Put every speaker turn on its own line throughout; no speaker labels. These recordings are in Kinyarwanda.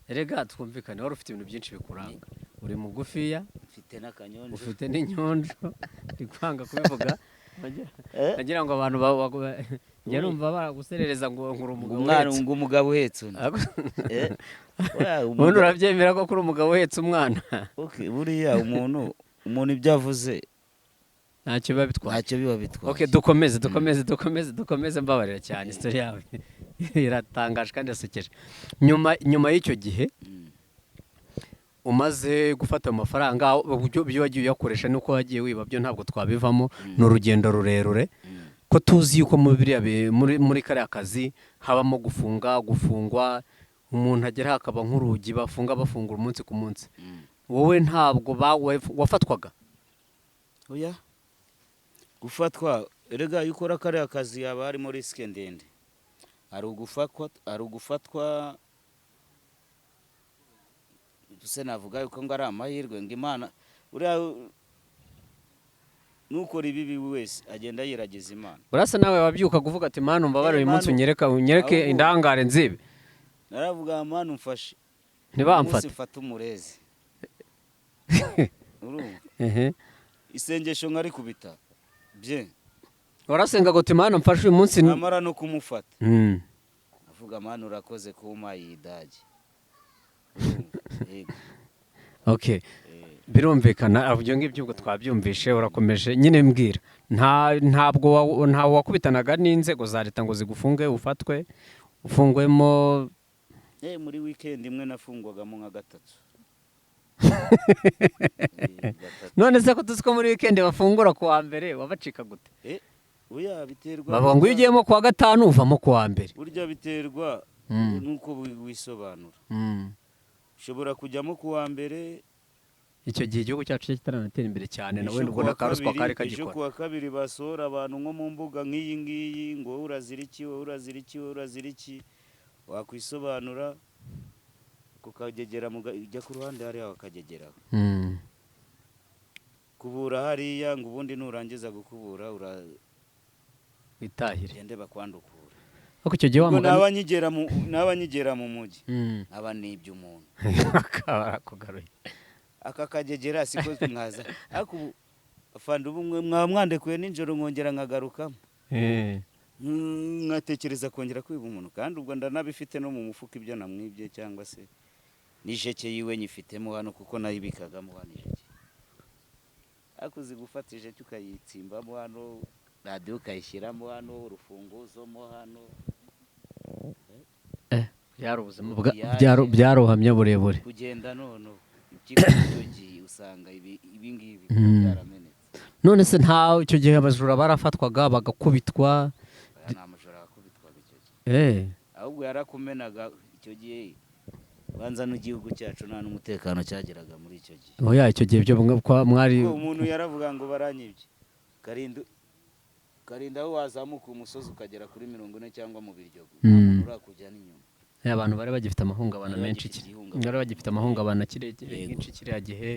Erega twumvikane, wari ufite ibintu byinshi bikuranga, uri mugufiya.
Mfite n'akanyonjo.
Ufite n'inyonjo, ndi kwanga kubivuga.
Eh?
Nagira ngo abantu njya numva baraguserereza ngo uri umugabo
Umwana
uhetse.
Ngo umugabo uhetse undi. Eh, oya,
Ubundi urabyemera ko uri umugabo uhetse umwana?
Okay, buriya umuntu ibyo avuze
Ntacyo biba bitwaye.
Ntacyo biba bitwaye.
Okay, dukomeze, dukomeze, dukomeze, dukomeze. Mbabarira cyane, story yawe iratangaje kandi irasekeje. Nyuma y'icyo gihe umaze gufata amafaranga, uburyo ibyo wagiye uyakoresha nuko wagiye wiba byo ntabwo twabivamo, ni urugendo rurerure. Ko tuzi yuko muri biriya muri kariya kazi habamo gufunga, gufungwa, umuntu agera hakaba nk'urugi bafunga, bafungura umunsi ku munsi. Wowe ntabwo wafatwaga?
Oya, gufatwa, erega iyo ukora kariya kazi haba harimo risque ndende. Hari ugufatwa se, navuga yuko ngo ari amahirwe, ngo Imana, buriya nukora ibibi wese agenda yiragiza Imana.
Urasa nawe wabyuka kuvuga ati: "Mana, umbabarire, uyu munsi
Mana,
unyereke
ahubwo
indangare nzibe."
Naravuga: "Mana, umfashe
Ntibamfate.
umunsi mfate umurezi." Urumva?
Ehe.
Isengesho nkarikubita bye.
Warasenga ngo uti: "Mana, mfashe uyu munsi."
Namara no kumufata, avuga: "Mana, urakoze kumpa iyi dage." Urumva? Yego.
Okay. Birumvikana, ibyo ngibyo ubwo twabyumvishe. Urakomeje nyine, mbwira, ntabwo ntawe wakubitanaga n'inzego za leta ngo zigufunge, ufatwe, ufungwemo?
Muri weekend imwe nafungwagamo nka gatatu. Gatatu.
None se ko tuzi ko muri weekend bafungura ku wa mbere, wabacika gute?
Oya, biterwa.
Bavuga ngo iyo ugiyemo ku wa gatanu uvamo ku wa mbere.
Burya biterwa nuko wisobanura. Ushobora kujyamo ku wa mbere.
Icyo gihe igihugu cyacu cyari kitaranatera imbere cyane nawe,
Ejo
ubwo
kuwa
n'akaruswa kari
kabiri, ejo
kagikora.
kuwa kabiri basohora abantu nko mu mbuga nk'iyi ngiyi ngo: "Wowe urazira iki? Wowe urazira iki? Wowe urazira iki?" Wakwisobanura kukagegera ujya ku ruhande hariya bakagegera kubura hariya, ngo ubundi nurangiza gukubura
Witahire.
Uragende bakwandukura.
Ariko icyo gihe wa
Ubwo
mugani
naba nkigera mu mujyi, nkaba nibye umuntu.
Akaba arakugaruye.
Aka kagegera siko mwaza, ariko ubu afande, ubu mwe mwaba mwandekuye nijoro nkongera nkagarukamo. Nkatekereza kongera kwiba umuntu, kandi ubwo ndanabifite no mu mufuka ibyo namwibye, cyangwa se n'ijeke yiwe nyifitemo hano, kuko nayibikagamo hano ijeke. Ariko uzi gufata ijeke ukayitsimbamo hano, radiyo ukayishyiramo hano, urufunguzo mo hano?
Byari ubuzima byari ubuhamya burebure.
Kugenda none impyiko icyo gihe usanga ibi ngibi byaramenetse.
None se nta icyo gihe abajura barafatwaga bagakubitwa?
Aya ni amajoro yakubitwaga icyo gihe. Ahubwo yarakumenaga icyo gihe, banza n'igihugu cyacu nta n'umutekano cyageraga muri icyo gihe.
Oya, icyo gihe byo mwari
Kuko umuntu yaravuga ngo baranyibye, karinda karinda aho wazamuka umusozi ukagera kuri 40 cyangwa mu Biryogo, nta muntu urakujya n'inyuma.
Abantu bari bagifite amahungabana
Bari
menshi.
bagifite ihungabana.
Bari bagifite amahungabana kirekire menshi kiriya gihe,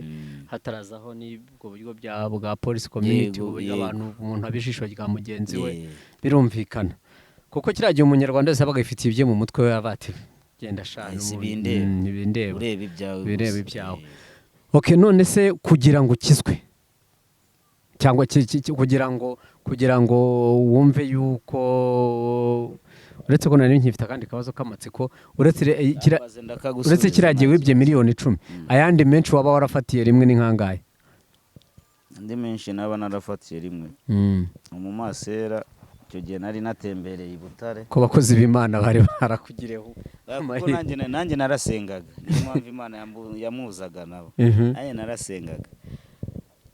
hatarazaho n'ubwo buryo bwa polisi community, uburyo abantu umuntu aba ijisho rya mugenzi we. Birumvikana, kuko kiriya gihe umunyarwanda wese yabaga yifitiye ibye mu mutwe we, aba ati: "Genda shana."
Ese
Bindeba.
bindeba.
Bindeba.
Ureba ibyawe
Bireba
gusa.
ibyawe. Okay, none se kugira ngo ukizwe cyangwa kugira ngo wumve yuko, uretse ko nari nkifite akandi kabazo k'amatsiko, uretse
Ndabaze ndakagusubiza.
uretse kiriya gihe
Nta
wibye
kibazo.
miliyoni 10, ayandi menshi waba warafatiye rimwe ni nkangahe?
Andi menshi naba narafatiye rimwe, umumasera icyo gihe nari natembereye i Butare.
Ko abakozi b'Imana bari barakugiriyeho
Kuko
amahirwe.
nanjye narasengaga, niyo mpamvu Imana yamuzaga nabo. Nanjye narasengaga.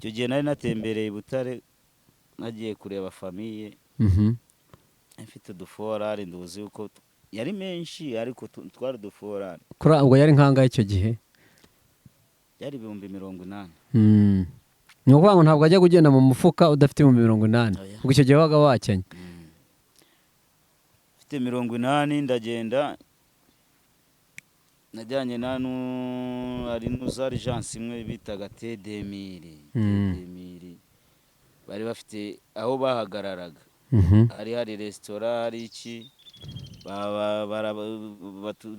Icyo gihe nari natembereye i Butare, nagiye kureba famille. Mfite uduforari, nduzi yuko yari menshi, ariko twari uduforari.
Kuri ubwo yari nkangahe icyo gihe?
Byari 80,000.
Ni ukuvuga ngo ntabwo ajya kugenda mu mufuka udafite 80,000?
Oya.
Ubwo icyo gihe wabaga wakenye.
Mfite 80, ndagenda, najyanye na hari n'uza agence imwe bitaga Tedemiri. Tedemiri bari bafite aho bahagararaga. Hari resitora, hari iki,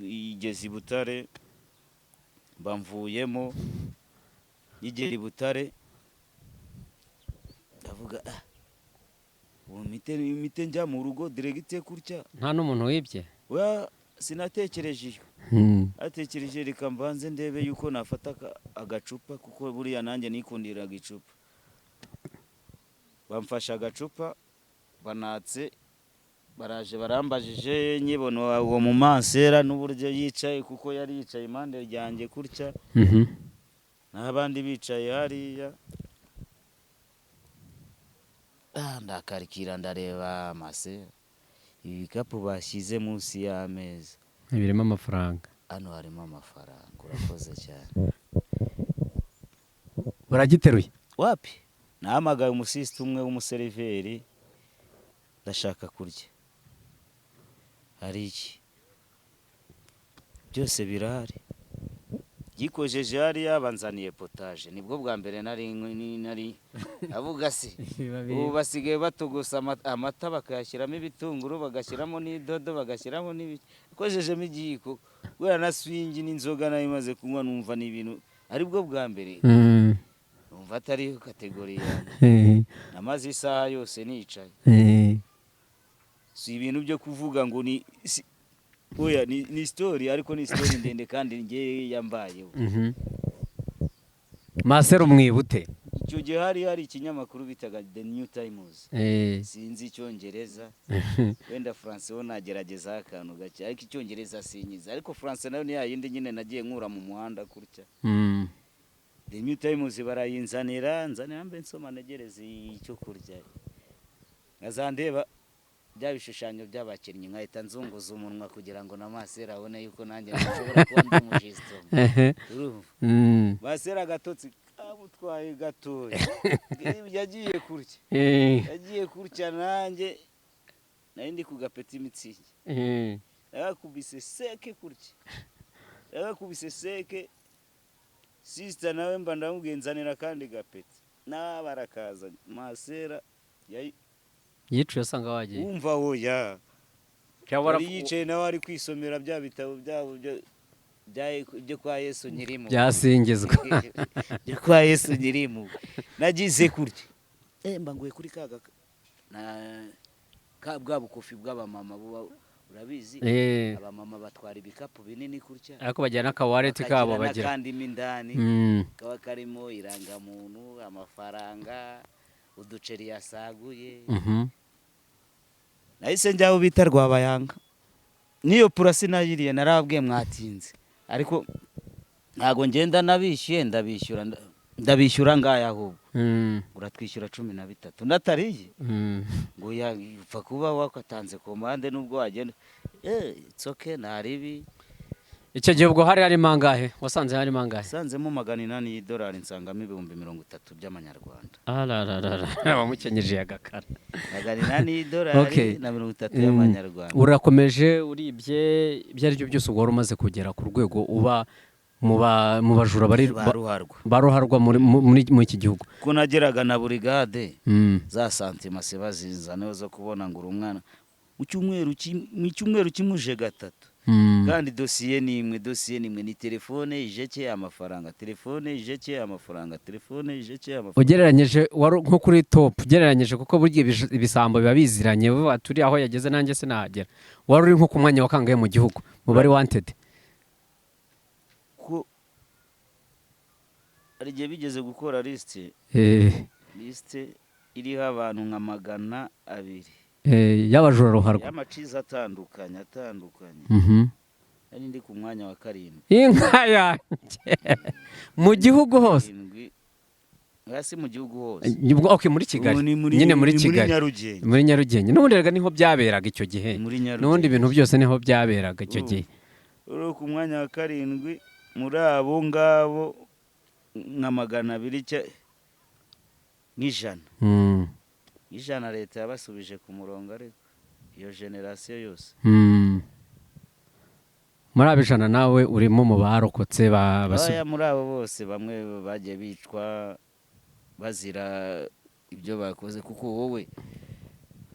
igeze i Butare. Mba mvuyemo, nkigera i Butare ndavuga: "Ah, ubu mite njya mu rugo direct gutya?"
Nta n'umuntu wibye.
Oya, sinatekereje iyo. Atekereje reka mbanze ndebe yuko nafata agacupa, kuko buriya nanjye nikundiraga icupa. Bamfashe agacupa, banatse, baraje barambajije, nyibona uwo mu mansera n'uburyo yicaye, kuko yari yicaye impande ryanjye gutya, n'abandi bicaye hariya. Ah, ndakarikira, ndareba masera, ibi bikapu bashyize munsi y'ameza
birimo amafaranga.
Hano harimo amafaranga, urakoze cyane.
Baragiteruye?
Wapi, nahamagaye umusisita umwe w'umuseriveri: "Ndashaka kurya, hari iki?" Byose birahari. Gikojeje hariya, banzaniye potage. Nibwo bwa mbere nari avuga se ubu basigaye batogosa amata, bakayashyiramo ibitunguru, bagashyiramo n'idodo, bagashyiramo n'ibiki. Kojejemo igiyiko kubera na swingi n'inzoga nayo imaze kunywa, numva ni ibintu aribwo bwa mbere, numva atari catégorie yanjye. Namaze isaha yose nicaye. Si ibintu byo kuvuga ngo ni oya, ni story, ariko ni story ndende kandi njye yambayeho.
Masero mwibute.
Icyo gihe hari ikinyamakuru bitaga The New Times. Sinzi Icyongereza, wenda Français ho nagerageza akantu gake, ariko Icyongereza sinyizi, ariko Français nayo ni yayindi nyine nagiye nkura mu muhanda gutya. The New Times barayinzanira, nzanira mbe nsoma, ntegereze icyo kurya, nkazandeba bya bishushanyo by'abakinnyi, nkahita nzunguza umunwa kugira ngo na masera abone yuko nanjye nshobora kuba ndi umujisito. Urumva? Masera agatotsi kamutwaye gatoya, yagiye kurya. Yagiye kurya, nanjye nari ndi ku gapeti Mützig. Yagakubise seke kurya, yagakubise seke. Sisita nawe mba ndamubwiye: "Nzanira akandi gapeti." Nawe barakaza, masera
Yicuye asanga wagiye.
Wumva, hoya.
Cyangwa
yari yicaye nawe ari kwisomera bya bitabo byabo byo kwa Yesu nyirimo.
Byasingizwa.
Byo kwa Yesu nyirimo. Nagize kurya, mba nguye kuri kaga na ka bwa bukofi bw'abamama buba, urabizi. Abamama batwara ibikapu binini kurya.
Ariko bagira n'akawallet kabo.
Bakagira
Bagira
n'akandi mo indani, kaba karimo irangamuntu, amafaranga, uduceri yasaguye. Nahise njyaho bita Rwabayanga, n'iyo purasi nayiriye. Narababwiye: "Mwatinze, ariko ntabwo ngenda nabishyuye, ndabishyura, ndabishyura ngaya ahubwo." Uratwishyura 13 natariye. Ngo yapfa kuba wakatanze komande nubwo wagenda, it's okay, ntaribi.
Icyo gihe ubwo hari harimo angahe? Wasanze harimo angahe?
Nsanzemo 800 y'idolari, nsangamo 30,000 by'amanyarwanda.
Arararara, wamukenyeje agakara.
800 y'idolari na 30 y'amanyarwanda.
Urakomeje, uribye, ibyo ari byo byose ubwo wari umaze kugera ku rwego uba mu bajura bari
ba ruharwa.
Ba ruharwa muri iki gihugu.
Ko nageraga na burigade, za santima se bazinzaneho zo kubona ngo uri umwana mu cyumweru kimuje gatatu. Kandi dosiye ni imwe, dosiye ni imwe, ni telefone ijeke amafaranga, telefone ijeke amafaranga, telefone ijeke amafaranga.
Ugereranyije wari nko kuri top, ugereranyije, kuko burya ibisambo biba biziranye, vuba turi aho yageze nanjye sinahagera, wari uri nko ku mwanya wa kangahe mu gihugu mu bari wanted?
Ko hari igihe bigeze gukora lisite, lisite iriho abantu nka 200
y'abajura ruharwa.
Y'amaciza atandukanye atandukanye. Nari ndi ku mwanya wa karindwi.
Inka yanjye, mu gihugu hose?
Karindwi. Hasi mu gihugu hose.
Okay, muri Kigali.
Ubu ni
Nyine muri
ni
Kigali.
Nyarugenge.
Muri Nyarugenge n'ubundi rega niho byaberaga icyo gihe.
Muri Nyarugenge.
N'ubundi ibintu byose niho byaberaga icyo gihe.
Uri ku mwanya wa karindwi muri abo ngabo nka 200 nk'ijana. Ijana leta yabasubije ku murongo, ariko iyo génération yose.
Muri abo 100 nawe urimo mu barokotse
Oya, muri abo bose bamwe bagiye bicwa bazira ibyo bakoze, kuko wowe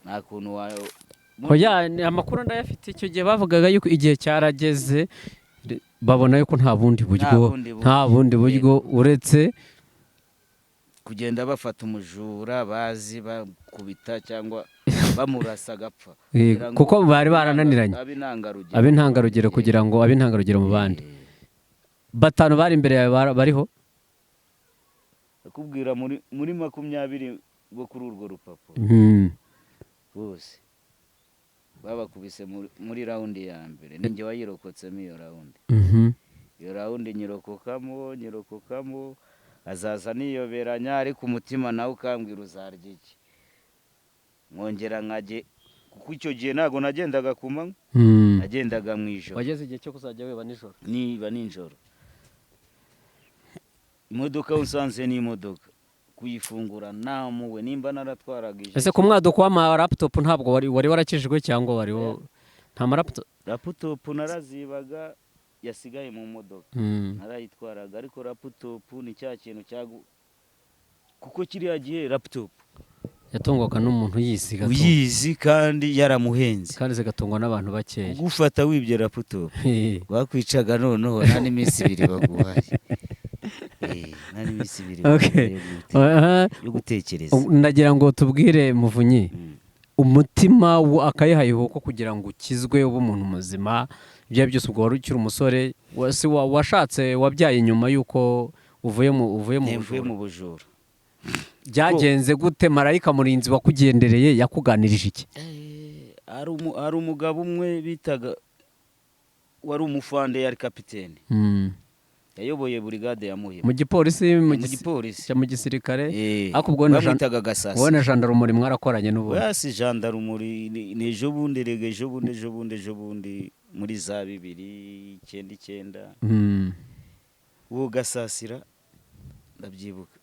nta kuntu wa
Oya, ni amakuru ndayafite. Icyo gihe bavugaga yuko igihe cyarageze Babona yuko nta bundi buryo,
Nta bundi buryo.
nta bundi buryo uretse
kugenda bafata umujura bazi, bakubita cyangwa bamurasa agapfa. Kugira ngo
Kuko bari barananiranye.
Abe intangarugero.
Abe intangarugero, kugira ngo abe intangarugero mu bandi. Batanu bari imbere yawe bariho.
Nakubwira muri 20 bo kuri urwo rupapuro, bose babakubise muri round ya mbere. Ninjye wayirokotsemo iyo round. Iyo round nyirokokamo, nyirokokamo, azaza niyoberanya, ariko umutima nawe ukambwira uzarya iki, nkongera nkajye, kuko icyo gihe ntabwo nagendaga ku manywa, nagendaga mu ijoro.
Wageze igihe cyo kuzajya wiba nijoro.
Niba nijoro imodoka usanze ni imodoka kuyifungura namuwe nimba naratwaraga ijoro.
Ese ku mwaduko w'ama laptop ntabwo wari warakijijwe, cyangwa wari nta ma laptop?
Laptop narazibaga yasigaye mu modoka, narayitwaraga, ariko laptop ni cya kintu cyagu, kuko kiriya gihe laptop
yatungwaga n'umuntu yizi gato.
Uyizi kandi yaramuhenze.
Kandi zigatungwa n'abantu bakeya.
Kugufata wibye laptop bakwicaga, noneho nta n'iminsi 2 baguhaye. Nta n'iminsi 2 baguhaye yo gutekereza.
Ndagira ngo tubwire, Muvunyi, umutima akayihayiho ko kugira ngo ukizwe ube umuntu muzima, ibyo byose ubwo wari ukiri umusore, washatse, wabyaye nyuma y'uko uvuye mu
Mvuye
bujura.
mu bujura.
Byagenze gute? Marayika murinzi wakugendereye yakuganirije iki?
Hari umugabo umwe bitaga, wari umufande, yari kapitene, yayoboye burigade ya Muhima.
Mu gipolisi,
Mu gipolisi.
Mu gisirikare. Ariko ubwo na
Bamwitaga Gasasi.
Wowe na jandarumuri mwarakoranye n'ubundi?
Oya, si jandarumuri, ni ejo bundi rega, ejo bundi, ejo bundi, ejo bundi, muri za 2099. Uwo Gasasira ndabyibuka,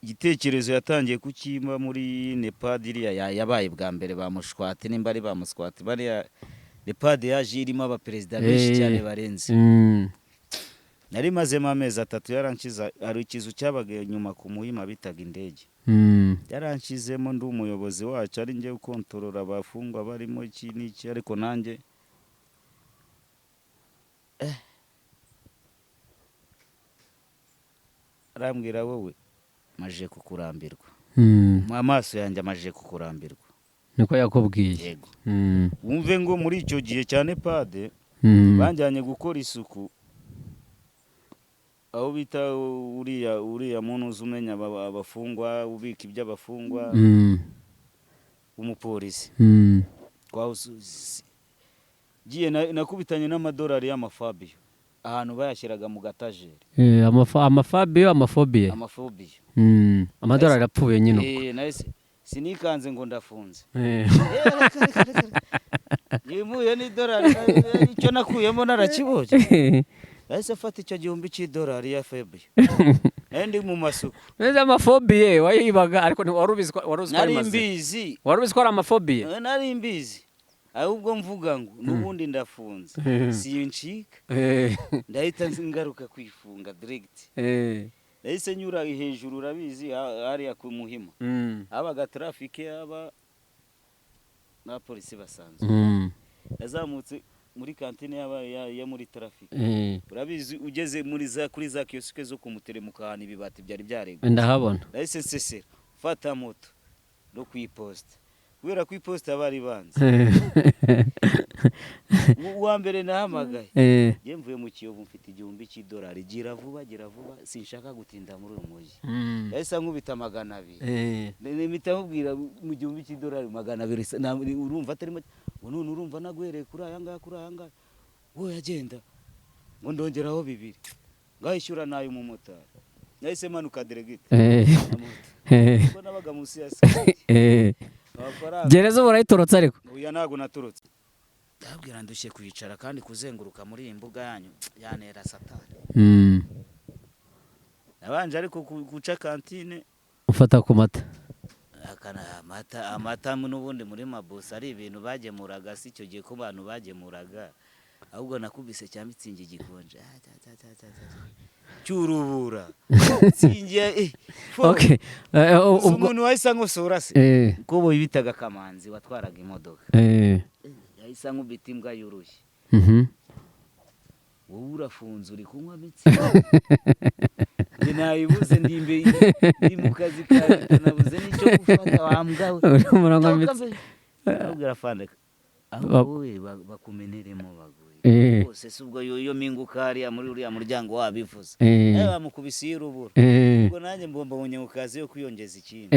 igitekerezo yatangiye kukimba muri NEPAD iriya yabaye bwa mbere, bamushwate nimba ari bamuswate, bariya NEPAD yaje irimo abaperezida benshi cyane barenze. Nari mazemo amezi 3, yarankiza. Hari ikizu cyabaga inyuma ku Muhima bitaga indege. Yaranshizemo ndi umuyobozi wacu, ari njye ukontorora abafungwa barimo iki n'iki, ariko nanjye arambwira: "Wowe maje kukurambirwa, amaso yanjye amaje kukurambirwa."
Niko yakubwiye?
Yego. Wumve ngo muri icyo gihe cya NEPAD banjyanye gukora isuku aho bita uriya muntu uzi umenya abafungwa, ubika iby'abafungwa, w'umupolisi. Ngiye nakubitanye n'amadolari y'amafabiyo ahantu bayashyiraga mu gatajeri.
Amafabiyo, amafobiye?
Amafobiyo.
Amadolari apfuye nyine ubwo.
Nahise sinikanze ngo ndafunze. Reka, reka, reka, reka. Yimuye n'idolari, icyo nakuyemo narakibonye. Nahise afata icyo gihumbi cy'idolari ya fabiyo, nari ndi mu masuku.
Neza, amafobiye wayibaga, ariko wari ubizi ko wari uzi ko ari
Nari
mazima?
mbizi.
Wari ubizi ko ari amafobiye?
Nari mbizi, ahubwo mvuga ngo n'ubundi ndafunze, sincika, ndahita ngaruka kwifunga direct. Nahise nyura hejuru, urabizi hariya ku Muhima habaga trafic, haba n'abapolisi basanzwe. Nazamutse muri kantine ya muri trafic. Urabizi ugeze muri za kuri za kiyosike zo ku muteremuka, ahantu ibibati byari byaregwa.
Ndahabona.
Nahise nsesera, mfata moto no ku iposita, kubera ko iposita bari banze. Uwa mbere nahamagaye: "Njye mvuye mu Kiyovu, mfite igihumbi cy'idolari, gira vuba, gira vuba, sinshaka gutinda muri uyu mujyi." Yahise ankubita 200. Mpita mubwira mu gihumbi cy'idolari 200 urumva atari make? Ngo none urumva naguhereye kuri aya ngaya, kuri aya ngaya, wowe agenda ngo ndongeraho bibiri, ngaho ishyura n'ay'umumotari. Nahise manuka direct na moto, kuko nabaga munsi ya sikariye. Amafaranga
Gereza ubu urayitorotse ariko?
Oya, ntabwo naturutse. Ndabwira ndushye kwicara kandi kuzenguruka muri iyi mbuga yanyu yantera satani. Nabanje ariko guca kantine.
Ufata ku mata.
Akana amata, amata n'ubundi muri mabusa ari ibintu bagemuraga, si icyo gihe ko abantu bagemuraga. Ahubwo nakubise cya Mützig gikonje. Ah, ta, ta, ta, ta, ta, ta. Cy'urubura mitsingi fo.
Okay.
Uzi
Ubwo
umuntu wahise ankosora se, ko bo bitaga Kamanzi watwaraga imodoka, yahise ankubita imbwa y'urushyi. Wowe urafunze, uri kunywa Mützig. Njye nayibuze, ndi imbere, ndi mu kazi ka leta, nabuze n'icyo gufata, wambwawe.
Urimo uranywa Mützig.
Abwira afande aho wowe bakumeneremo baguye bose si ubwo iyo mpinguka hariya muri uriya muryango wabivuze. Bamukubise iy'urubura. Ubwo nanjye mbonye mu kazi yo kwiyongeza ikindi.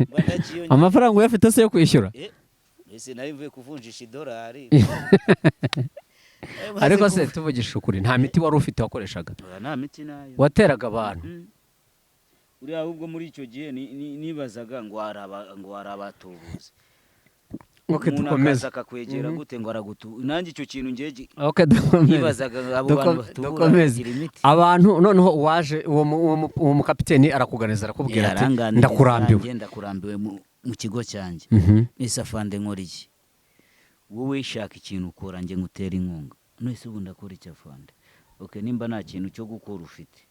Mba ndakiyongeza.
Amafaranga uyafite se yo kwishyura?
Ese nari mvuye kuvunjisha idolari?
Ariko se tuvugisha ukuri, nta miti wari ufite wakoreshaga?
Oya, nta miti nayo.
Wateraga abantu?
Uriya ahubwo muri icyo gihe nibazaga ngo hari abatubuzi.
Ok,
Umuntu
dukomeze.
akaza akakwegera gute ngo aragutu? Nanjye icyo kintu ngiye
Ok, dukomeze.
nibazaga abo bantu batubura
Dukomeze.
bagira imiti.
Abantu noneho waje uwo mukapiteni arakuganiza, arakubwira ati
Aranganiriza,
"Ndakurambiwe."
Njye ndakurambiwe mu kigo cyanjye. Ese afande, nkora iki? Wowe shaka ikintu ukora, njye ngutera inkunga. None se ubu ndakora iki, afande? Ok, nimba nta kintu cyo gukora ufite.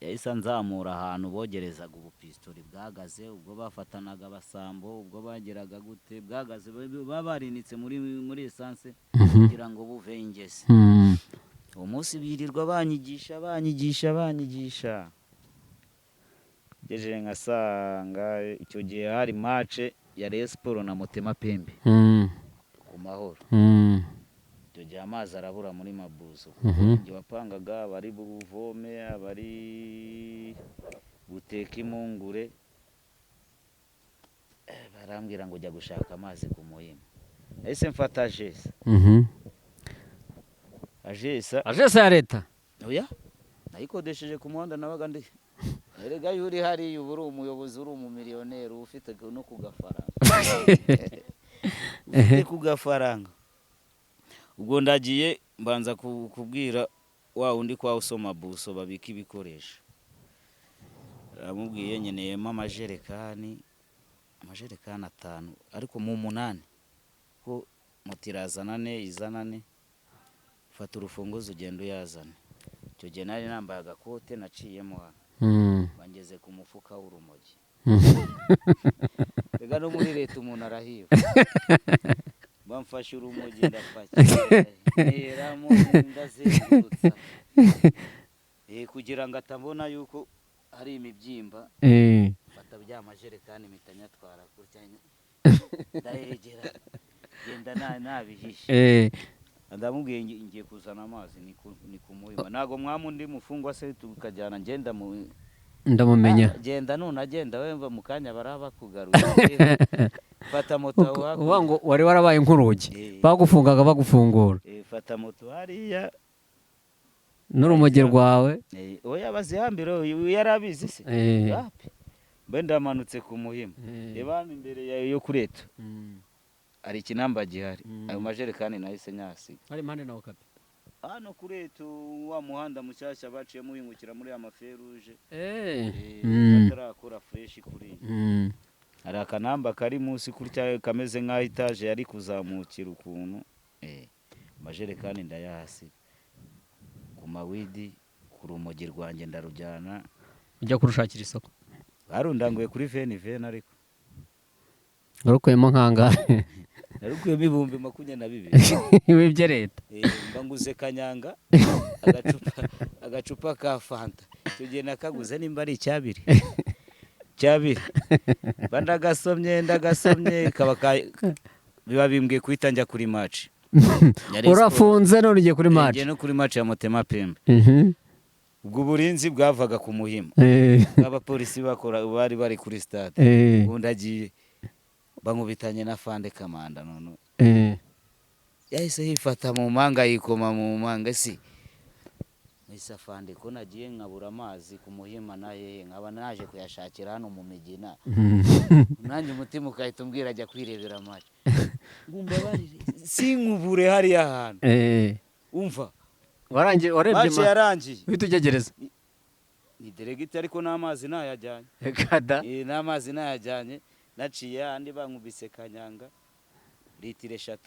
Yahise anzamura ahantu bogerezaga ubupistori bwagaze, ubwo bafatanaga abasambo, ubwo bageraga gute bwagaze, baba barinitse muri essence kugira ngo buve ingese. Uwo munsi birirwa banyigisha, banyigisha, banyigisha, ngejeje nkasanga icyo gihe hari match ya Rayon Sport na Motema Pembe ku Mahoro. Icyo gihe amazi arabura muri Mabuso. Njye wapangaga abari buvome, abari buteke impungure. Barambwira ngo jya gushaka amazi ku Muhima. Nahise mfata ajesa. Ajesa.
Ajesa ya leta?
Oya, nayikodesheje ku muhanda. Nabaga ndi, erega iyo uri hariya uba uri umuyobozi, uri umumiliyoneri, uba ufite no ku gafaranga, ufite ku gafaranga. Ubwo ndagiye, mbanza kubwira wa wundi kwa usoma buso babika ibikoresho. Aramubwiye nkeneyemo amajerekani 5, ariko mu 8 ko moto irazana ane, izana ane. Fata urufunguzo ugenda uyazane. Icyo gihe nari nambaye agakote naciyemo hano. Bangeze ku mufuka w'urumogi. Rega no muri leta umuntu arahiba. Bamfashe urumogi, ndapakira, nteramo, ndazengurutsa kugira ngo atabona yuko hari imibyimba. Fata bya majerekani mpita nyatwara gutya, ndayegera, genda nabihishe. Ndamubwiye ngiye kuzana amazi, ni ku Muhima, ntabwo mwama undi mufungwa se tukajyana, ngenda mu
Ndamumenya.
Ah, genda none agenda wemva mu kanya baraba bakugaruye, fata moto aho
Uvuga
hakurya.
ngo wari warabaye nk'urugi. Bagufungaga bagufungura.
Fata moto hariya.
N'urumogi rwawe.
Oya, bazihambire, uyu yarabizi se? Wapi, mbe ndamanutse ku Muhima. Reba hano imbere yawe yo kuri eto hari ikinamba gihari. Ayo majerekani nahise nyasiga.
Hari impande nawe kapi?
Hano kuri eto, wa muhanda mushyashya baciyemo uhingukira muri ya maferuje. Batarakora fresh kuri iyi. Hari akanamba kari munsi kurya kameze nk'aho etaje yari kuzamukira ukuntu. Amajerekani ndayahasiga ku mawidi, ku rumogi rwanjye ndarujyana.
Ujya kurushakira isoko.
Barundanguye kuri veni veni, ariko
Warukuyemo nkangahe?
Narukuyemo 22,000.
Wibye leta.
Mba nguze kanyanga, agacupa ka Fanta icyo gihe nakaguze nimba ari icyabiri cyabiri, mba ndagasomye, ndagasomye, kaba biba bimbwiye guhita njya kuri match ya Rayon Sports.
Urafunze none ugiye kuri match.
Ngiye no kuri match ya Motema Pembe. Ubwo burinzi bwavaga ku Muhima, abapolisi bakora bari bari kuri stade. Ubu ndagiye, bankubitanye na fande kamanda none. Yahise yifata mu mpanga, yikoma mu mpanga si Ese afande, ko nagiye nkabura amazi ku Muhima na hehe, nkaba naje kuyashakira hano mu Migina, nanjye umutima ugahita umbwira ajya kwirebera match, ngo umbabarire sinkubure hariya hantu. Umva.
Warangiye warebye
Match yarangiye.
Uhita ugegereza.
Ni deregiti, ariko n'amazi ntayajyanye.
Kada.
N'amazi ntayajyanye, naciye ahandi bankubise kanyanga litiro 3,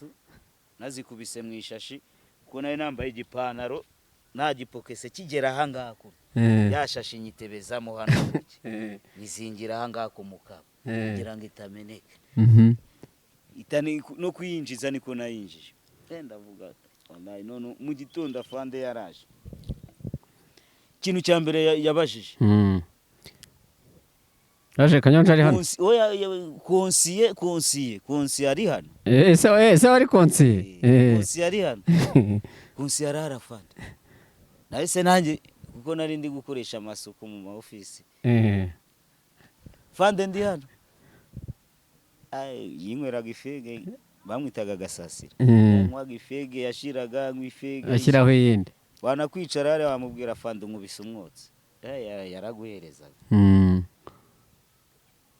nazikubise mu ishashi kuko nari nambaye igipantaro nta gipokese kigera ahangaha kure. Ya shashi nyitebezamo hano gutya, nyizingira ahangaha ku mukaba kugira ngo itameneka. No kuyinjiza niko nayinjije. Ndavuga Wallahi, none mu gitondo afande yaraje, ikintu cya mbere yabajije
Yaje Kanyonja ari hano?
Oya, conseiller ari hano.
Ese wari conseiller?
Conseiller ari hano, conseiller arahari afande. Nahise nanjye, kuko nari ndi gukoresha amasuku mu ma ofisi, "Fande, ndi hano." Ay, yinyweraga ifege, bamwitaga Gasasira. Yanywaga ifege, yashiraga anywa ifege,
ashyiraho iyindi.
Wanakwicara hariya wamubwira, "Fande, nkubise umwotsi." Yaraguherezaga.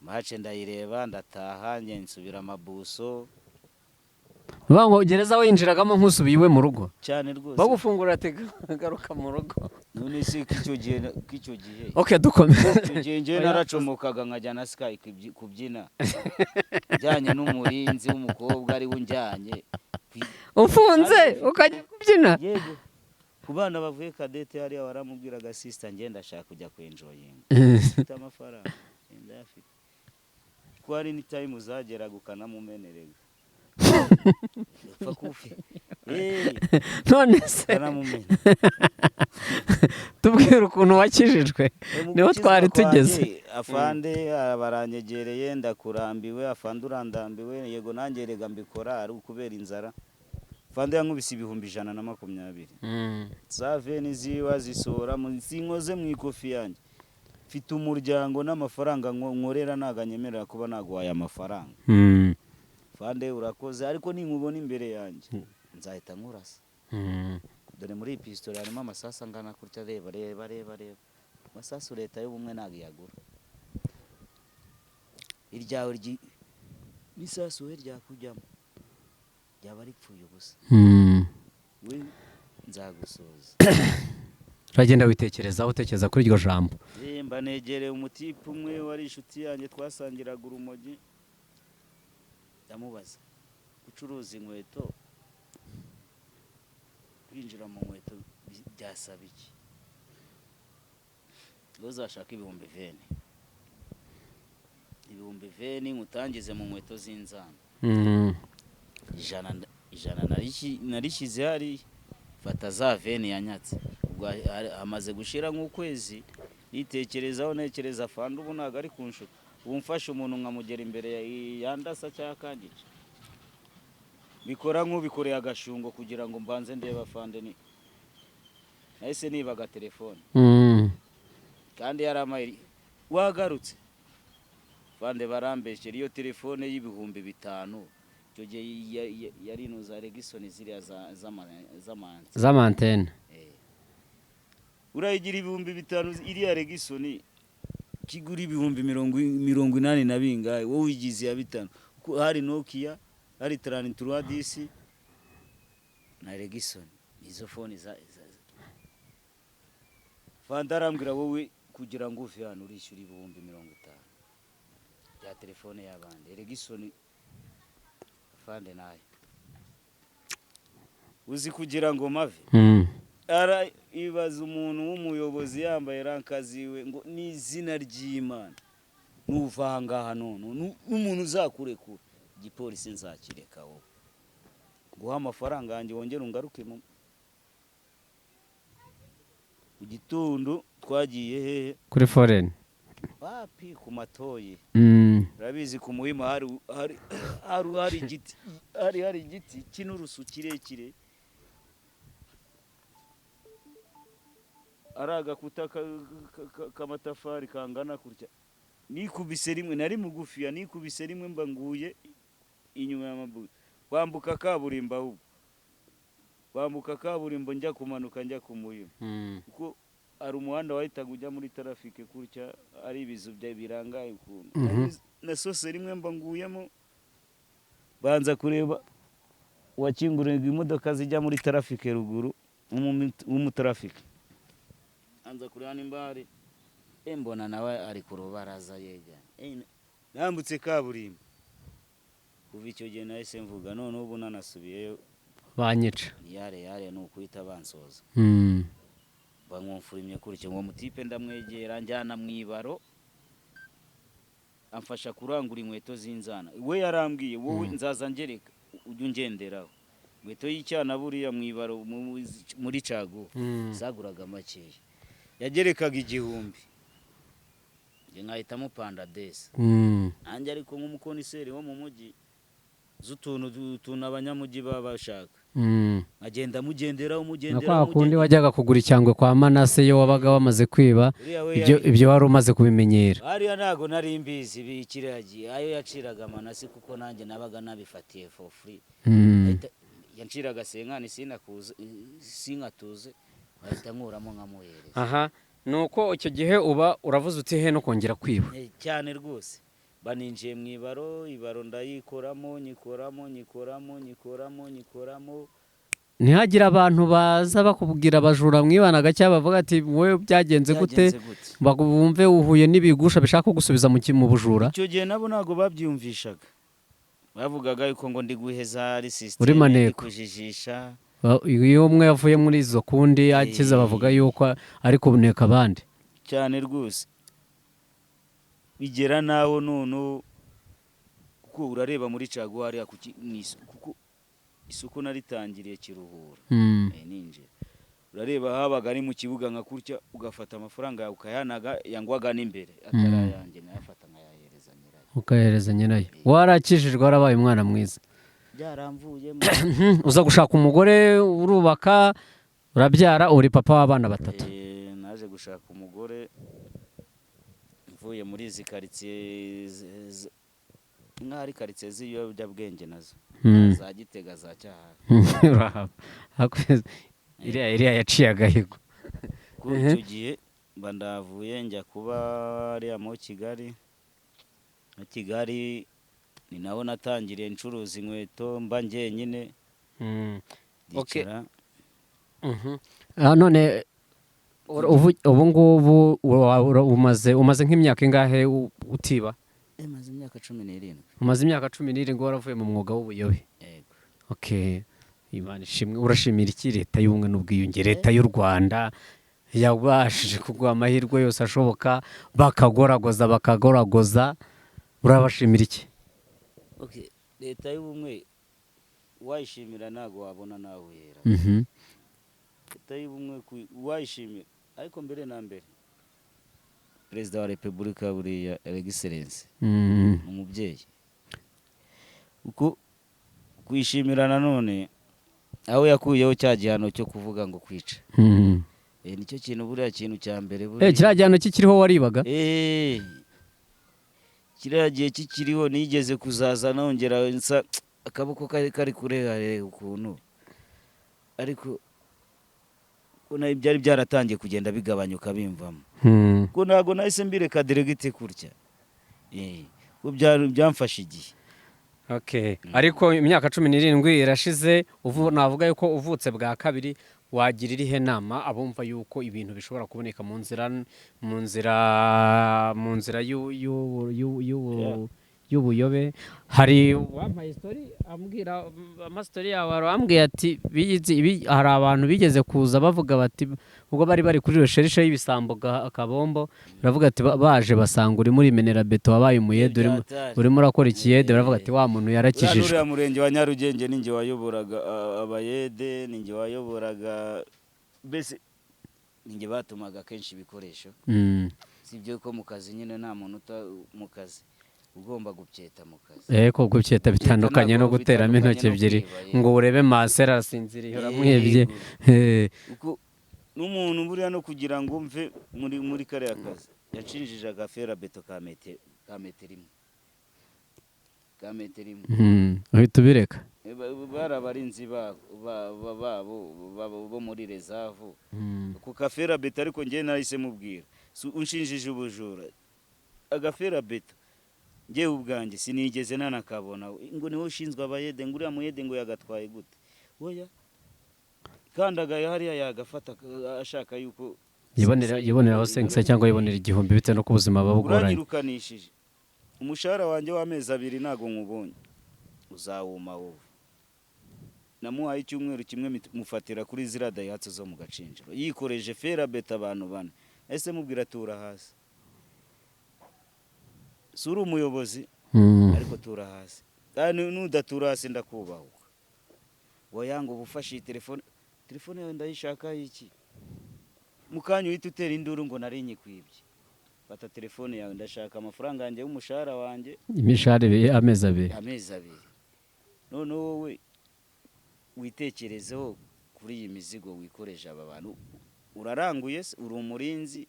Match ndayireba, ndataha, njye nsubira amabuso.
Uvuga ngo gereza winjiragamo nk'usubiye iwe mu rugo?
Cyane rwose.
Bagufungura ati "Garuka mu rugo."
None se k'icyo gihe
Okay, dukomeze.
Icyo gihe njyewe naracomokaga nkajya na Sky kubyina, njyanye n'umurinzi w'umukobwa, ari we unjyanye.
Ufunze ukajya kubyina?
Yego, ku bana bavuye kadete hariya waramubwiraga, "Sister, njye ndashaka kujya kwenjoyinga, mfite amafaranga ndayafite." Ko hari n'itime uzageraga ukanamumenerega, upfa kufi.
None se
ukanamumena.
Tubwire ukuntu wakijijwe.
Mu
Niho
gukizwa
twari tugeze.
kwanjye, afande baranyegereye, "Ndakurambiwe afande, urandambiwe." "Yego, nanjye rega mbikora ari ukubera inzara." Afande yankubise 120,000 za veni ziba zisohora sinkoze mu ikofi yanjye, mfite umuryango n'amafaranga nkorera ntabwo anyemerera kuba naguhaye amafaranga. "Fande, urakoze, ariko ninkubona imbere yanjye nzahita nkurasa. Dore muri iyi pisitoli harimo amasasu angana gutya, reba, reba, reba, reba amasasu. Leta y'ubumwe ntabwo iyagura iryawe n'isasu we ryakujyamo ryaba ripfuye ubusa. We nzagusoza."
Uragenda witekerezaho, utekereza kuri iryo jambo.
Mba negereye umutipe umwe wari inshuti yanjye, twasangiraga urumogi, ndamubaza, "Gucuruza inkweto, kwinjira mu nkweto byasaba iki?" "Ngo uzashaka 20,000, 20,000 nkutangize mu nkweto z'inzana." 100 narishyize hariya, fata za veni yanyatse. Ubwo amaze gushira nk'ukwezi nitekerezaho, ntekereza fande ubu ntabwo ari kunshuka, ubu mfashe umuntu nkamugera imbere yandasa cyangwa akangica. Bikora nk'ubikoreye agashungo kugira ngo mbanze ndeba fande. Ni nahise nibaga telefone. Kandi yari wagarutse fande, barambeshyera iyo telefone y'5,000. Icyo gihe yari inuza Ericsson ziriya z'amansi.
Z'amantene.
Urayigira 5,000 iriya Ericsson kigura ibihumbi mirongo inani na bingahe, wowe uyigize iya bitanu. Kuko hari Nokia, hari 3310 na Ericsson, izo phone za. Fande arambwira, "Wowe kugira ngo uve hano urishyura 50,000 bya telefone y'abandi Ericsson." Fande nayo uzi kugira ngo mave. Ara ibaza umuntu w'umuyobozi yambaye ranka ziwe ngo ni izina ry'Imana, nuva aha ngaha none n'umuntu uzakurekura igipolisi nzakireka, wowe guha amafaranga yanjye wongere ungaruke mu gitondo. Twagiye hehe?
Kuri foreni.
Wapi, ku matoyi. Urabizi ku Muhima hari igiti, hari igiti cy'inturusu kirekire, ari agakuta k'amatafari kangana gutya. Nikubise rimwe, nari mugufiya, nikubise rimwe mba nguye inyuma y'amabuye, kwambuka kaburimbo, ahubwo kwambuka kaburimbo njya kumanuka njya ku Muhima, kuko hari umuhanda wahitaga ujya muri tarafike gutya, ari ibizu bya birangaye ukuntu. Na sose rimwe mba nguyemo, banza kureba uwakinguriraga imodoka zijya muri tarafike ruguru w'umutarafike, anza kureba nimba hari, mbona nawe ari ku rubaraza yegeranye. Nambutse kaburimbo. Kuva icyo gihe nahise mvuga, none ubu nanasubiyeyo
Banyica.
Yare yare, ni ukuhita bansoza. Bankomfurimye kurya ngo mutipe, ndamwegera njyana mu ibaro, amfasha kurangura inkweto z'inzana. We yarambwiye, "Wowe nzaza ngereka ujye ungenderaho." Inkweto y'icyana buriya mu ibaro muri caguwa zaguraga makeya, yagerekaga 1000, njye nkahitamo pandadesi. Nanjye ariko nk'umukoniseri wo mu mujyi z'utuntu utuntu abanyamujyi baba bashaka, nkagenda mugenderaho
Na
mugenderaho.
kwa kundi wajyaga kugura icyangwe kwa Manase iyo wabaga wamaze kwiba.
Uriya we
Ibyo ibyo wari umaze kubimenyera.
Hariya ntago nari mbizi kiriya gihe ayo yaciraga Manase, kuko nanjye nabaga nabifatiye for free. Yanciraga senkani sinakuze sinkatuze, nkahita nkuramo nkamuhereza.
Aha ni uko icyo gihe uba uravuze uti he no kongera kwiba.
Cyane rwose. Baninjiye mu ibaro, ibaro ndayikoramo, nyikoramo, nyikoramo, nyikoramo, nyikoramo.
Ntihagire abantu baza bakubwira abajura mwibanaga cyangwa bavuga ati wowe byagenze gute?
Byagenze gute?
Bumve uhuye n'ibigusha bishaka kugusubiza mu bujura.
Icyo gihe nabo ntabwo babyiyumvishaga, bavugaga yuko ngo ndi guheza ari
Uri
système, ndi
maneko.
kujijisha.
Iyo umwe yavuye muri izo kundi akiza, bavuga yuko ari kuneka abandi.
Cyane rwose. Bigera naho none kuko urareba muri caguwa hariya kuko isoko naritangiriye Kiruhura. Ninjira urareba habaga ari mu kibuga nka kurya, ugafata amafaranga yawe ukayanaga, yangwaga n'imbere atari ayanjye, nayafata nkayahereza nyirayo.
Ukayahereza nyirayo, warakijijwe, warabaye umwana mwiza.
Byaramvuyemo.
Uza gushaka umugore, urubaka, urabyara, uri papa w'abana batatu.
Naje gushaka umugore mvuye muri izi karitsiye nk'aho ari karitsiye z'ibiyobyabwenge nazo, za Gitega, za Cyahafi.
Urahava. Iriya yaciye agahigo.
Kuri icyo gihe mba ndavuye, njya kuba ariya mu Kigali. Mu Kigali ni naho natangiriye ncuruza inkweto, mba njyenyine. Ndicara.
None ubu ngubu umaze nk'imyaka ingahe utiba?
Maze imyaka 17.
Umaze imyaka 17 waravuye mu mwuga w'ubuyobe?
Yego.
Okay, Imana ishimwe. Urashimira iki Leta y'Ubumwe n'Ubwiyunge, Leta y'u Rwanda yabashije kuguha amahirwe yose ashoboka, bakagoragoza bakagoragoza? Urabashimira iki?
Okay, Leta y'Ubumwe wayishimira ntabwo wabona nawe uhera. Leta y'Ubumwe wayishimira, ariko mbere na mbere Perezida wa Repubulika buriya, Excellence, ni umubyeyi. Kuko kuyishimira nanone aho yakuyeho cya gihano cyo kuvuga ngo kwica. Nicyo kintu buriya, kintu cya mbere buriya.
Kiriya gihano kikiriho waribaga?
Kiriya gihe kikiriho nigeze kuzaza nongera nsa akaboko kari kari kurehareba ukuntu, ariko ko nayo byari byaratangiye kugenda bigabanyuka bimvamo, ko ntabwo nahise mbireka direct kurya. Ko byamfashe igihe.
Okay. Ariko imyaka 17 irashize, navuga yuko uvutse bwa kabiri. Wagira irihe nama abumva yuko ibintu bishobora kuboneka mu nzira y'ubuyobe? Hari uwampaye story, ambwira amasitori yawe, arambwiye ati hari abantu bigeze kuza bavuga bati ubwo bari bari kuri recherche y'ibisambo Kabombo, baravuga ati baje basanga urimo urimenera beto, wabaye umuyede,
Byatari.
urimo urakora ikiyede, baravuga ati wa muntu
Uriya
yarakijijwe.
N'uriya murenge wa Nyarugenge ninjye wayoboraga abayede, ninjye wayoboraga, mbese ninjye batumaga kenshi ibikoresho. Si ibyo ko mu kazi nyine nta muntu uta mu kazi ugomba gupyeta mu kazi.
Ko gupyeta bitandukanye no
ntabwo
guteramo
bitandukanye
intoki
no
ebyiri
kwiba, yego.
ngo urebe masera arasinziriye, uramuhebye.
Kuko n'umuntu buriya no kugira ngo mve muri kariya kazi yacinjije agaferabeto ka metero imwe, ka metero imwe.
Uhita ubireka.
Bari abarinzi babo bo muri rezavu ku kaferabeto, ariko njyewe nahise mubwira: "Si unshinjije ubujura, agaferabeto njyewe ubwanjye sinigeze nanakabona, ngo niwe ushinzwe abayede, ngo uriya muyede ngo yagatwaye gute?" Oya, kandi agaya hariya yagafata ashaka yuko
Yiboneraho senkisa cyangwa yibonera 1000 bitewe n'uko ubuzima buba bugoranye.
Uranyirukanishije umushahara wanjye w'amezi 2, ntabwo nkubonye, uzawuma wowe. Namuhaye icyumweru kimwe, mufatira kuri ziriya Daihatsu zo mu Gacinjiro yikoreje ferabeto abantu bane. Ese mubwira tura hasi, si uri umuyobozi? Ariko tura hasi, kandi nudatura hasi ndakubahuka. Ngo ngo uba ufashe iyi telefone, telefone yawe ndayishaka iki? Mu kanya uhita utera induru ngo nari nyikwibye. Fata telefone yawe, ndashaka amafaranga yanjye y'umushahara wanjye.
Imishahara ibiri, amezi 2.
Amezi 2. Noneho wowe witekerezeho kuri iyi mizigo wikoreje aba bantu. Uraranguye se? Uri umurinzi?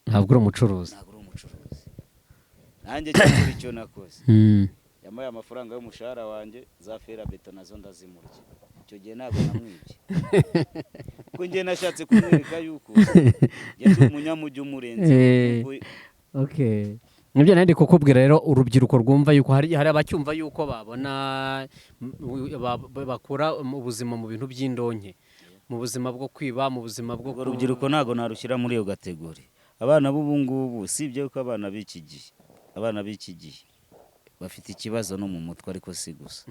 Ntabwo uri umucuruzi.
Ntabwo uri umucuruzi. Nanjye cyakora icyo nakoze, yampaye amafaranga y'umushahara wanjye, za ferabeto nazo ndazimurya. Icyo gihe ntabwo namwibye, kuko njye nashatse kumwereka yuko njye ndi umunyamujyi umurenze.
Okay, nibyo nari ndi kukubwira rero. Urubyiruko rwumva yuko hari abacyumva yuko babona bakura mu buzima mu bintu by'indonke, mu buzima bwo kwiba, mu buzima bwo
Urwo rubyiruko ntabwo narushyira muri iyo catégorie. Abana b'ubu ngubu, usibye ko abana b'iki gihe bafite ikibazo no mu mutwe, ariko si gusa.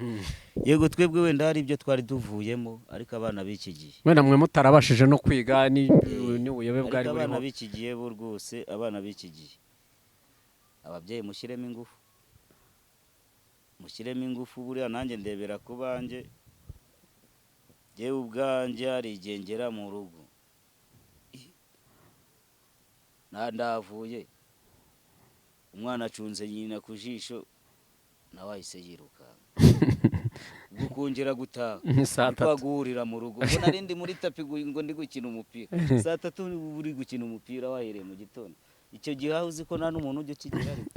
Yego, twebwe wenda hari ibyo twari tuvuyemo, ariko abana b'iki gihe
Wenda mwe mutarabashije no kwiga n'ubuyobe bwari
Ariko abana
buriho.
b'iki gihe bo rwose, abana b'iki gihe, ababyeyi mushyiremo ingufu, mushyiremo ingufu. Buriya nanjye ndebera ku banjye. Njyewe ubwanjye hari igihe ngera mu rugo ndavuye, umwana acunze nyina ku jisho, nawe ahise yirukanka. Ubwo kongera gutaha
Ni saa
ni kwa
3.
guhurira mu rugo, ngo nari ndi muri tapis ngo ndi gukina umupira. Saa 3 uba uri gukina umupira wahereye mu gitondo? Icyo gihe aho uzi ko nta n'umuntu ujya ukigera ariko.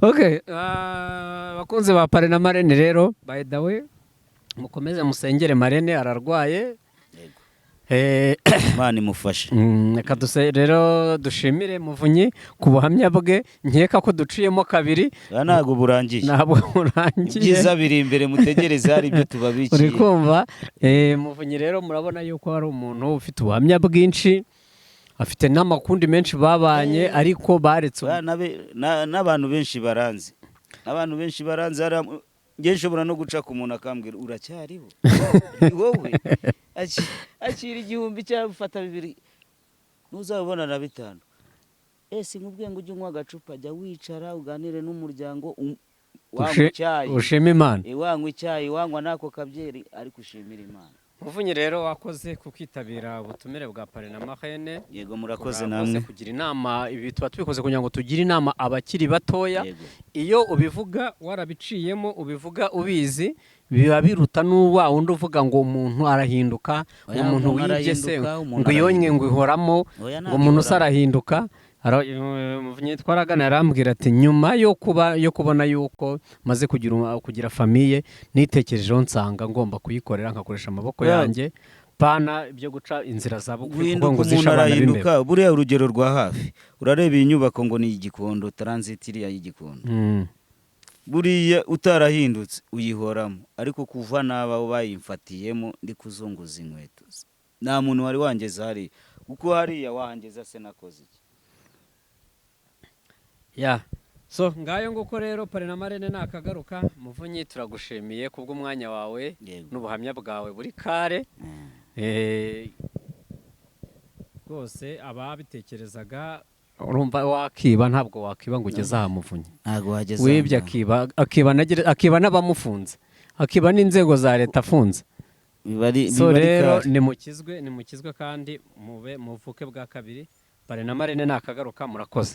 Okay, abakunzi ba Parrain na Marraine rero, by the way, mukomeze musengere Marraine, ararwaye.
Yego. Imana imufashe.
Reka duse rero dushimire Muvunyi ku buhamya bwe. Nkeka ko duciyemo kabiri.
Aha ntabwo burangiye.
Ntabwo burangiye.
Ibyiza biri imbere, mutegereze, hari ibyo
Uri
tubabikiye.
kumva? Muvunyi rero murabona yuko ari umuntu ufite ubuhamya bwinshi, afite n'amakundi menshi babanye, ariko baretse
N'abantu benshi baranzi, abantu benshi baranzi. Njye nshobora no guca ku muntu akambwira: "Uracyariho? Ni wowe? Akira 1000 cyangwa ufata 2000, ntuzabibona na 5." Ese nkubwiye ngo ujye unywa agacupa, jya wicara uganire n'umuryango, wanywa icyayi.
Ushima Imana.
Wanywa icyayi, wanywa n'ako kabyeri, ariko ushimira Imana.
Muvunyi rero, wakoze kukitabira ubutumire bwa Parrain na Marraine.
Yego, murakoze
Urakoze
namwe.
kugira inama. Ibi tuba tubikoze kugira ngo tugire inama abakiri batoya. Iyo ubivuga warabiciyemo, ubivuga ubizi, biba biruta n'uwa wundi uvuga ngo umuntu arahinduka, ngo
Oya,
umuntu
umuntu
wibye se
arahinduka, umuntu
ngo iyonye
arahinduka.
ngo ihoramo,
Oya,
ngo
ntabwo
umuntu se
ihoramo.
arahinduka. Muvunyi twaragana arambwira ati: "Nyuma yo kuba yo kubona yuko maze kugira famille, nitekerejeho nsanga ngomba kuyikorera, nkakoresha amaboko yanjye, pana ibyo guca inzira za bugufi kuko
Guhinduka,
ngo zishe
umuntu
abana b'imbeba."
arahinduka. Buriya urugero rwa hafi, urareba iyi nyubako ngo ni Igikondo Transit, iriya y'Igikondo. Buriya utarahindutse uyihoramo, ariko kuva n'aba bayimfatiyemo ndi kuzunguza inkweto, nta muntu wari wangeza hariya, kuko hariya wahangeza se nakoze iki?
Ya, so ngayo nguko rero. Parrain na Marraine nakagaruka. Muvunyi, turagushimiye kubw'umwanya wawe n'ubuhamya bwawe buri kare. Rwose ababitekerezaga, urumva wakiba, ntabwo wakiba ngo ugeze aha, Muvunyi.
Ntabwo wageze
Wibye
aha ngaha.
akiba, akiba n'abamufunze, akiba n'inzego za leta afunze.
Biba ari
So
biba ari
rero
kare.
nimukizwe, nimukizwe kandi mube muvuke bwa kabiri. Parrain na Marraine nakagaruka. Murakoze.